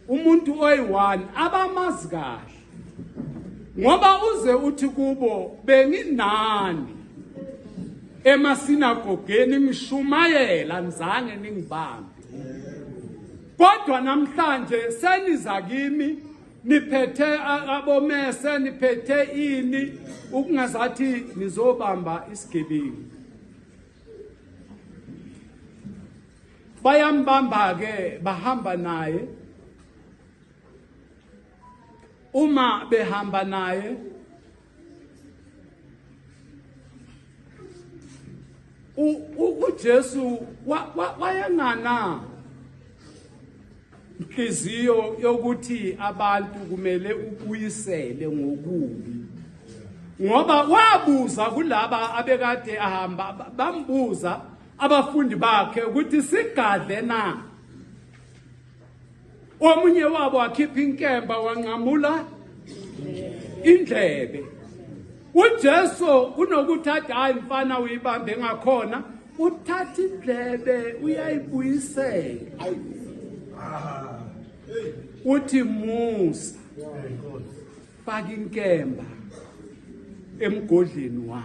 Umuntu oyi-one abamazi kahle ngoba uze uthi kubo benginani emasinagogeni ngishumayela nizange ningibambe kodwa namhlanje seniza kimi niphethe abomese niphethe ini ukungazathi nizobamba isigebengu. Bayambamba ke bahamba naye. Uma behamba naye uJesu wayengana inhliziyo yokuthi abantu kumele ubuyisele ngokubi ngoba wabuza kulaba abekade ahamba bambuza abafundi bakhe ukuthi sigadle na. Omunye wabo wakhipha inkemba wanqamula indlebe. uJesu kunokuthi athi hayi mfana uyibambe ngakhona, uthatha indlebe uyayibuyisela. Uthi Musa faka inkemba emgodleni wayo.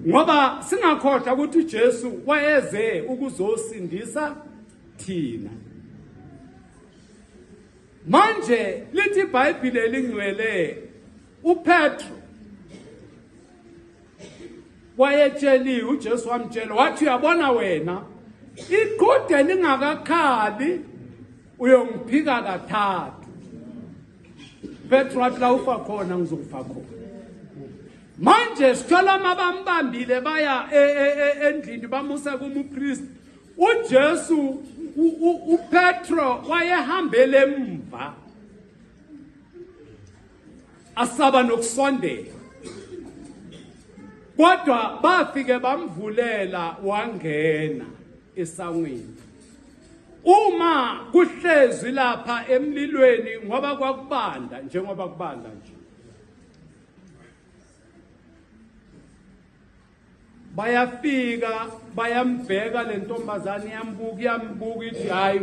Ngoba singakhohlwa ukuthi uJesu wayeze ukuzosindisa thina. Manje lithi iBhayibheli elingcwele uPetro wayetsheliwe, uJesu wamtshela wathi uyabona wena iqhude lingakakhali uyongiphika kathathu. Petro wathi la ufa khona ngizokufa khona. Manje sithola mabambambile baya e, e, e, endlini bamusa kumupriest. uJesu uPetro wayehambele emva asaba nokusondela, kodwa bafike bamvulela wangena esangweni. Uma kuhlezi lapha emlilweni ngoba kwakubanda njengoba kubanda nje, bayafika bayambheka le ntombazane, iyambuka iyambuka ithi hayi.